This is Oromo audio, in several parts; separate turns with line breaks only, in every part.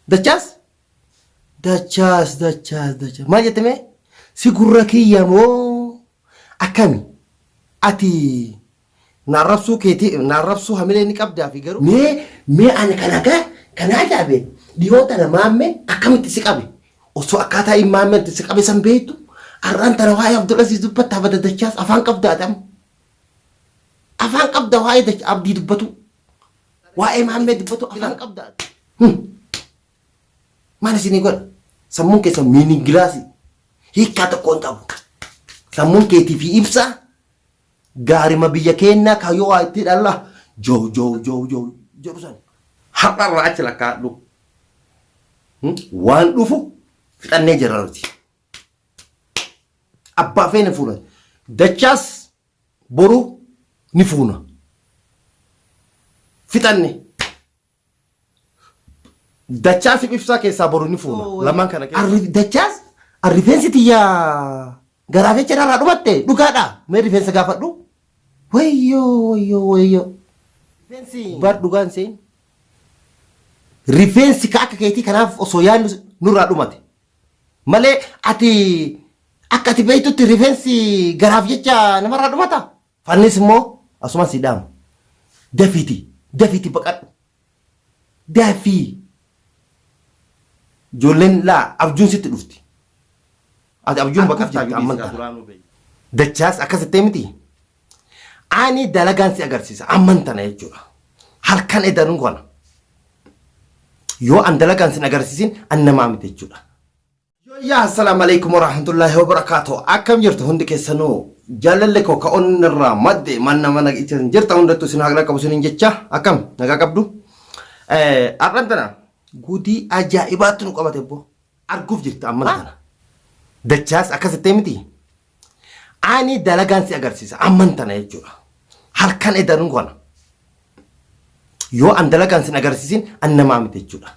Dachaas? Dachaas, dachaas, dachaas. Maal jette mee? Si gurra kiyya moo akkami? Ati na arrabsuu keetii na arrabsuu hamilee ni qabdaa fi garuu. Mee mee ani kana ka kana ajaa'ibe dhiyoo tana maammee akkamitti si qabe? Osoo akkaataa inni maammeen itti si qabe san beektu har'aan tana waa'ee Abdulaziz dubbattaa bada dachaas afaan qabdaa ati amma. Afaan qabda waa'ee dacha abdii dubbatu. Waa'ee maammee dubbatu afaan qabda ati. Maal isinii godha? Sammuun keessan miinigilaasii hiikkaa tokko hin qabu. Sammuun keetii fi ibsaa gaarima biyya keennaa kaayyoo waa itti dhalla jow jow jow jow jedhu san. Har'a irraa achi lakkaa'adhu. Waan dhufu fixannee jirra nuti. Abbaa feene fuuna. Dachaas boru ni fuuna. Fixanne. Dachaasiif ibsaa keessaa boru ni fuuna. Lamaan kana keessa. Dachaas rifeensi tiyya garaaf jecha narraa dhumatte dhugaadha. Mee rifeensa gaafadhu. Wayyoo wayyoo wayyoo. Rifeensi bar dhugaan seen. Rifeensi ka akka keetii kanaaf osoo yaadnu nurraa dhumate. Malee ati akka ati beektutti rifeensi garaaf jecha namarraa dhumata. Fannis immoo asumaan sii dhaama. Dafiiti dafiiti baqadhu. Dafii. Ijoolleen laa abjuun sitti dhufti. Ati abjuun
Arguuf
baqattaa
jirta
jirta amman
amman
tana.
duraanuu beeyi.
Dachaas akkas jettee miti. Ani dalagaan si agarsiisa amman tana jechuudha. Halkan edanuu kana. Yoo an dalagaan sin agarsiisin an namaa miti jechuudha. Yooyyaa assalaamu alaikum warahmatullaahi wabarakaatuh. Akkam jirtu hundi keessanuu jaalalli koo ka onni irraa madde manna mana isin jirta hundattuu isin haa qabu isiniin jecha akkam nagaa qabdu. Har'an tana gudii ajaa'ibaatti nu qabate boo arguuf jirta amman tana. Dachaas akkas jettee miti. Ani dalagaan si agarsiisa amman tana jechuudha. Halkan edanuu kana. Yoo an dalagaan sin agarsiisin an namaa miti jechuudha.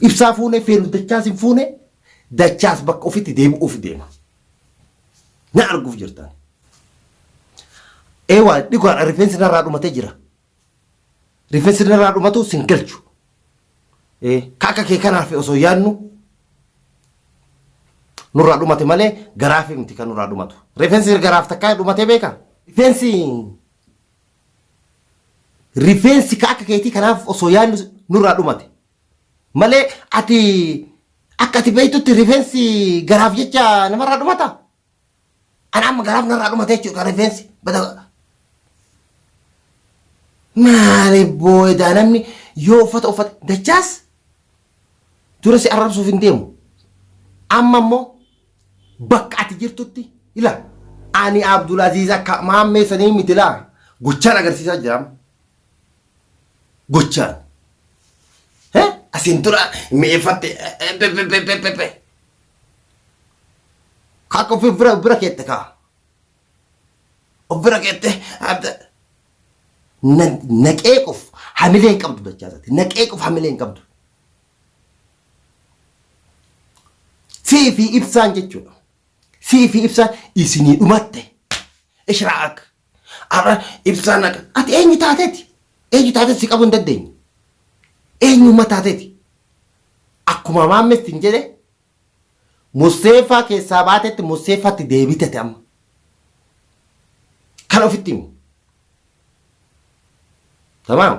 Ibsaa fuune feenu dachaas hin fuune dachaas bakka ofitti deebi'uuf deema. Na arguuf jirtan. Eewaa dhugaadha rifeensi narraa dhumatee jira. Rifeensi narraa dhumatu sin galchu. Ka akka kee kanaaf osoo yaadnu nurraa dhumate malee garaaf miti kan nurraa dhumatu. Rifeensi garaaf takkaa dhumatee beekaa? Rifeensi rifeensi ka akka keetii kanaaf osoo yaadnu nurraa dhumate malee ati akka ati beektutti rifeensi garaaf jecha namarraa dhumata? Ana amma garaaf narraa dhumate jechuudha rifeensi. Bada maali booda namni yoo uffata uffate dachaas dura si arrabsuuf hin deemu. Amma immoo bakka ati jirtutti ila ani Abdulaziz akka maammee sanii miti laa gochaan agarsiisaa jira. Gochaan. Asiin dura mi'eeffatte pepepepepe. Akka ofii bira bira keette kaa. Of bira keette na qeequuf hamilee hin qabdu dachaasati. Na qeequuf hamilee hin qabdu. Sii fi ibsaan jechuudha. Sii fi ibsaan isinii dhumatte. Ishraaq. Har'a ibsaan akka ati eenyu taateeti? Eenyu taateeti si qabuu hin dandeenye? Eenyummaa taateeti? Akkuma maammetti hin jedhe Museeffaa keessaa baatetti Museeffaatti deebitete amma. Kan ofitti himu. Tamaam.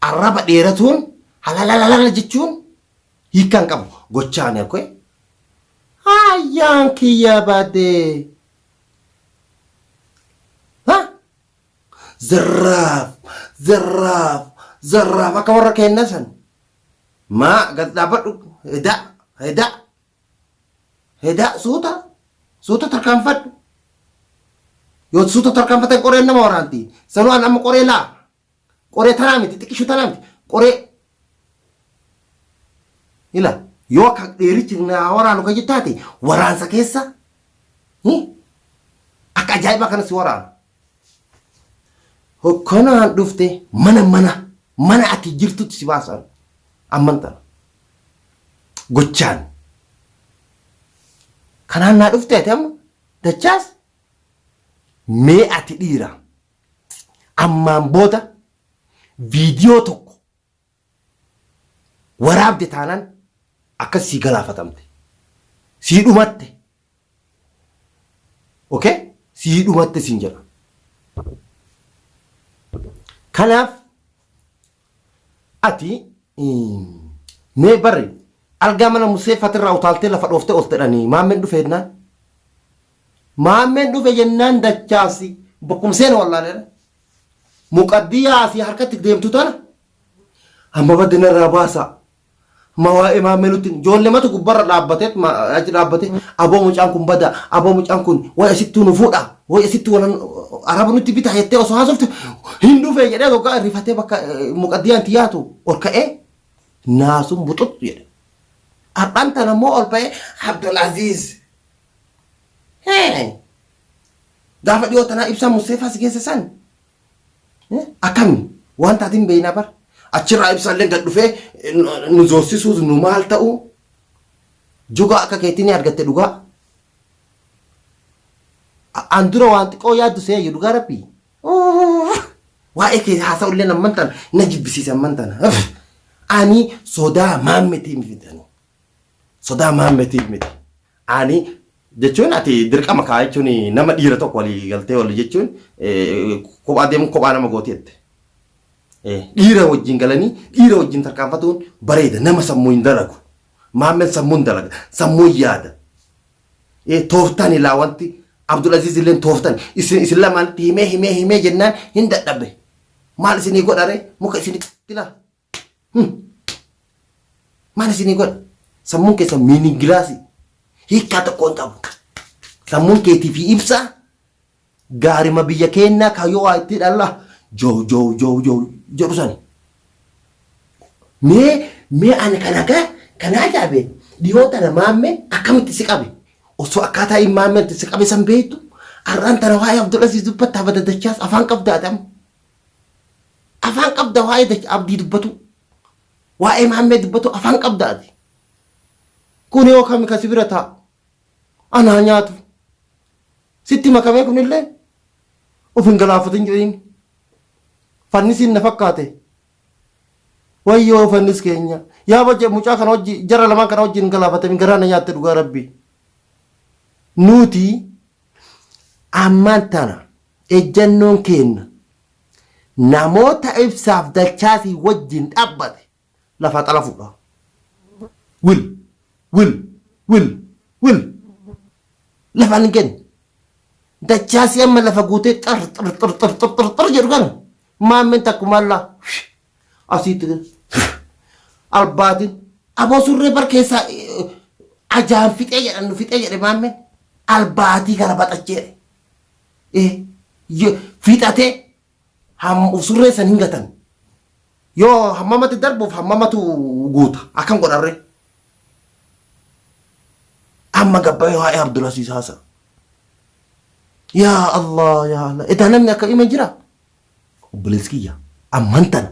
Arraba dheeratuun halalalala jechuun hiikkaa hin qabu. Gochaan akkee. Ayyaan kiyya badee. Ha? Zarraaf, zarraaf, zarraaf akka warra keenna san. Maa gad dhaabbadhu hedaa hedaa hedaa suuta suuta tarkaanfadhu. Yoo suuta tarkaanfatan qoreen nama waraanti. Sanuu an amma qoree laa. Qoree tanaa miti xiqqishuu tanaa miti qoree. Ila yoo akka dheerichi na waraanu kan taate waraansa keessa akka ajaa'ibaa kana si waraanu. Hokkonaan dhufte mana mana mana ati jirtutti si baasan amman tana. Gochaan. Kanaan naa dhufte ati amma dachaas mee ati dhiira ammaan booda viidiyoo tokko Waraabde taanaan akkas sii galaafatamte. Sii dhumatte. Okay? Sii dhumatte siin jedha. Kanaaf ati mee barri algaa mana Musee fatirraa utaaltee lafa dhooftee olte dhanii maammeen dhufe jennaan. Maammeen dhufe jennaan dachaasi bakkuma seena wallaaleera. Muqaddiyaa asii harkatti deemtu tana amma baddi narraa baasaa. Ma waa'ee maammee nutti ijoollee matu gubbarra dhaabbatee achi dhaabbatee aboo mucaan kun bada aboo mucaan kun way asittuu nu fuudha way asittuu wala araba nutti bita jettee osoo haasoftu hin dhufee jedhee hoggaa rifatee bakka muqaddiyaan itti yaatu ol ka'ee naasuun buxuxu jedhe. Har'aan tana immoo ol ba'ee Abdulaziz. Hee gaafa dhiyoo tanaa ibsaa Museefaa si geesse san Akkami? Waan taatiin beeynaa bar. Achirraa ibsaalleen gad dhufee nu zoorsisuus nu maal ta'u? Jogaa akka keetii ni argatte dhugaa. An dura waan xiqqoo yaaddu seeyyu dhugaa rabbii. Waa'ee kee haasa'ullee amman tana na jibbisiise amman tana. Ani sodaa maammetii miti. Sodaa maammetii miti. Ani jechuun ati dirqama kaa jechuun nama dhiira tokko walii galtee walii jechuun kophaa deemuun kophaa nama gooti jette. Dhiira wajjin galanii dhiira wajjin tarkaanfatuun bareeda nama sammuu hin dalagu. Maammeen sammuu hin dalaga sammuu hin yaada. Tooftaan ilaa wanti Abdulaziz illeen tooftan isin isin lamaanitti himee himee himee jennaan hin dadhabe. Maal isinii godhare muka isinitti laa. Maal isinii godha? Sammuun keessan miinigilaasii hiikkaa tokko hin qabu. Sammuun keetii fi ibsaa gaarima biyya keennaa kaayyoo waa itti dhalla jow jow jow jow jedhu sani. Mee mee ani kana gaa kana ajaa'ibe dhiyoo tana maammee akkamitti si qabe osoo akkaataa inni maammee itti si qabe san beektu har'aan tana waa'ee Abdulaziz dubbattaa badadachaas afaan qabdaa ta'am. Afaan qabda waa'ee dach abdii dubbatu. Waa'ee maammee dubbatu afaan qabda ati. Kun yoo kami kasi bira taa'u. Anaa nyaatu. Sitti makamee kunillee of hin galaafatin jedhiin. Fannisiin na fakkaate. Wayyoo fannis keenya. Yaa bajja mucaa kana wajji jara lamaan kana wajjin hin galaafatamin garaa na nyaatte dhugaa rabbii. Nuti ammaan tana Ejjannoon keenna namoota Ibsaaf Dachaasii wajjin dhabbate lafaa xalafuudha. Wil! Wil! Wil! Wil! Lafaan hin kennu. Dachaasii amma lafa guutee xar xar xar xar xar xar xar jedhu kana maammeen takkumaallaa asiitti albaatiin aboo surree bar keessaa ajaan fixee jedhan nu fixee jedhe maammeen albaatii kana baxachee Fixatee surree san hin gatan. Yoo hammamatti darbuuf hammamatu guuta. Akkam godharree? Amma gabbayee waa'ee Abdulasiis haasa. Yaa Allah yaa Allah. Edaa namni akka hime jira? Obboleessi kiyya amman tana.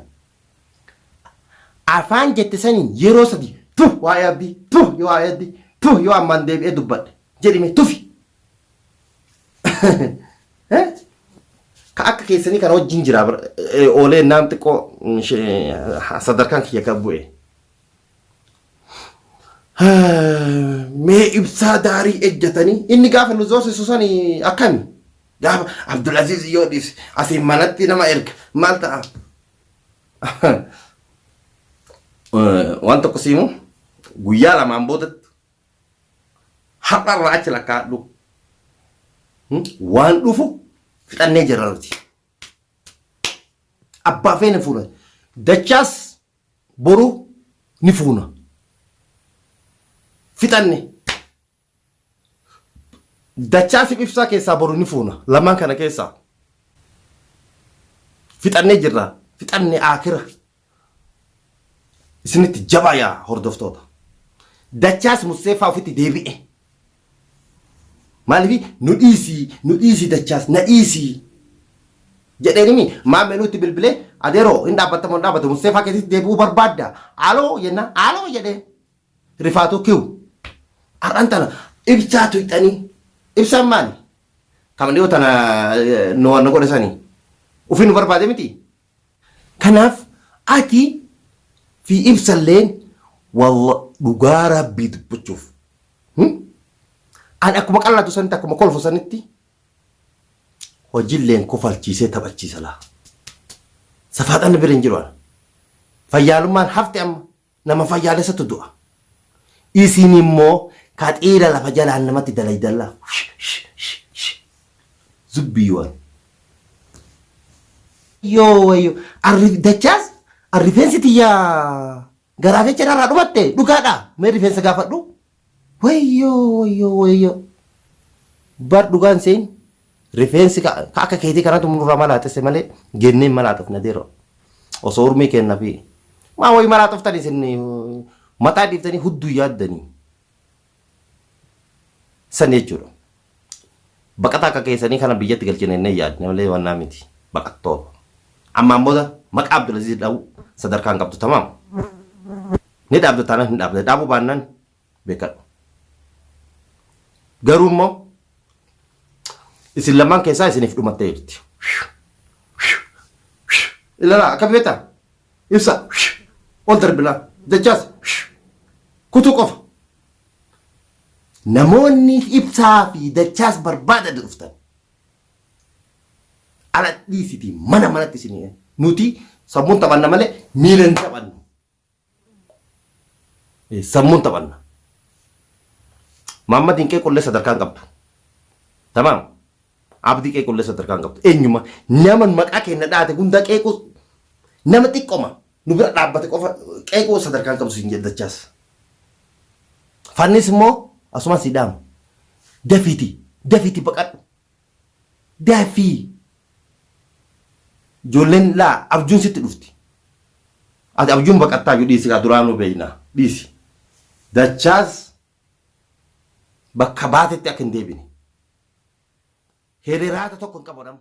Afaan jette saniin yeroo sadi tuh waa'ee abdii tuh yoo waa'ee abdii tuh yoo ammaan deebi'ee dubbadhe jedhime tufi. Ka akka keessanii kana wajjin jira oolee naam xiqqoo sadarkaan kiyya kan bu'e. Mee ibsaa daarii ejjatanii inni gaafa nu zoorsisu sani akkami? Gaafa Abdulaziz yoo dhiise asiin manatti nama erga maal ta'a? Waan tokko siimu guyyaa lamaan boodatti Har'a irraa achi lakkaa'adhu. Waan dhufu fixannee jirra nuti. Abbaa feene fuuna. Dachaas boru ni fuuna. Fixanne. Dachaasiif ibsaa keessaa boru ni fuuna. Lamaan kana keessaa. Fixannee jirra. Fixanne aakira. Isinitti jabaa yaa hordoftoota. Dachaas Musseeffaa ofitti deebi'e. Maaliif nu dhiisii nu dhiisii dachaas na dhiisii jedheenimi maammee nutti bilbilee adeeroo hin dhaabbattamu hin dhaabbatu Musseeffaa keessatti deebi'uu barbaadda aloo jenna aloo jedheen rifaatuu kiw har'an tana ibsaa tuyxanii ibsaan maali kan dhiyoo tana nu waan godhe sanii ofii nu barbaade miti. Kanaaf ati fi ibsalleen Walla dhugaa rabbii dubbachuuf. Ani akkuma qallatu sanitti akkuma kolfu sanitti hojiilleen kofalchiisee taphachiisa laa. Safaaxanni bira hin jiru ana. Fayyaalummaan hafte amma nama fayyaalessatu du'a. Isin immoo ka xiira lafa jalaan namatti dalaydallaa. Zubbiiwwan. Yoo wayyoo arri dachaas rifeensi tiyya garaaf jecha narraa dhumatte dhugaadha mee rifeensa gaafadhu. Wayyoo wayyoo wayyoo bar dhugaan seen rifeensi ka ka akka keetii kanatu nurraa malaaxesse malee genneen malaaxofna deeroo osoo urmii kenna fi maa wayi malaaxoftan isin mataa dhiiftanii hudduu yaaddanii. San jechuudha. Baqataa akka keessanii kana biyyatti galchina jennee yaadne malee wannaa miti. Baqattoota. Ammaan booda maqaa Abdulaziz dha'uu sadarkaa hin qabdu tamaam. Ni dhaabda taanaan hin dhaabda. Dhaabuu baannaan beekadhu. Garuu immoo isin lamaan keessaa isiniif dhumattee jirti. Ilaalaa akkam beektaa? Ibsa ol darbinaa dachaas kutuu qofa. Namoonni ibsaa fi dachaas barbaada dhuftan. Ala dhiisiti mana manatti isin nuti sammuun taphanna malee miila hin taphannu. Sammuun taphanna. Maammadin qeequllee sadarkaa hin qabdu. Tamaam. Abdii qeequllee sadarkaa hin qabdu. Eenyuma nama maqaa keenya dhaate hunda qeequu nama xiqqoma nu bira dhaabbate qofa qeequu sadarkaa hin qabdu siin jedhe dachaas. Fannis immoo asumaan sii dhaamu. Dafiiti dafiiti baqadhu. Dafii. Ijoolleen laa abjuun sitti dhufti. Ati abjuun baqattaa iyyuu dhiisi kaa duraanuu beekna dhiisi. Dachaas bakka baatetti akka hin deebine. Hereraata tokko hin qabu nama.